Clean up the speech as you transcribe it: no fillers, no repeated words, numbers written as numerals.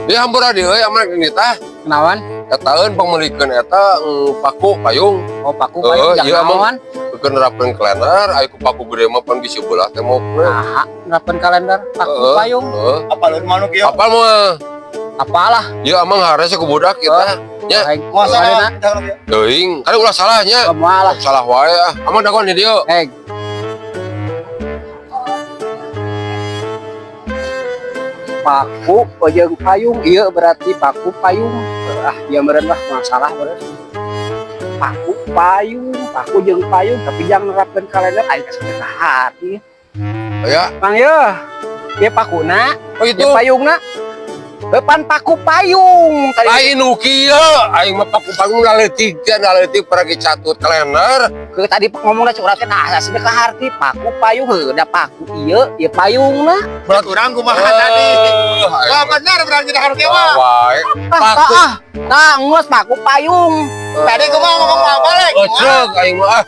Dia hampura di euy amang nitah. Kenawan? Etaeun pangmeulikeun eta paku payung. Oh, paku payung Heeh, jang ieu amang naon? Keur nerapkeun kalender, aya ku paku gede mah pan bisi belah teh mokna. Nah, nerapkeun kalender paku Heeh, payung. Heeh. Apa lu manuk ieu? Apal mah? Apalah? Ieu amang harese ku budak kita. Nya. Aing Moal salah. Marina. Teuing, kan ulah salahnya. Moal lah. Salah wae ah. Amang dagoan di dieu. Heg. Paku jeung payung, iya berarti paku payung. Ah, dia meureun lah masalah meureun. Paku payung, paku jeung payung, tapi jangan nerapkeun kalender aing kasih ke hati. Ya. Mang ye, ieu pakuna, Oh itu. ieu payungna. Depan paku payung tadi. Lain nu kieu, aing mah paku payung laletik teh laletik paragi catut kalender. Ke tadi ngomongna curhat teh nah asli ke harti paku payung heuh da paku ieu ieu payungna. Berarti Urang kumaha tadi? Wah, benar berarti dah harus mah. Wae. Ah, Paku. ah, nah, geus paku payung. Tadi kumaha ngomong apa lek? Oh, ceuk aing mah ah.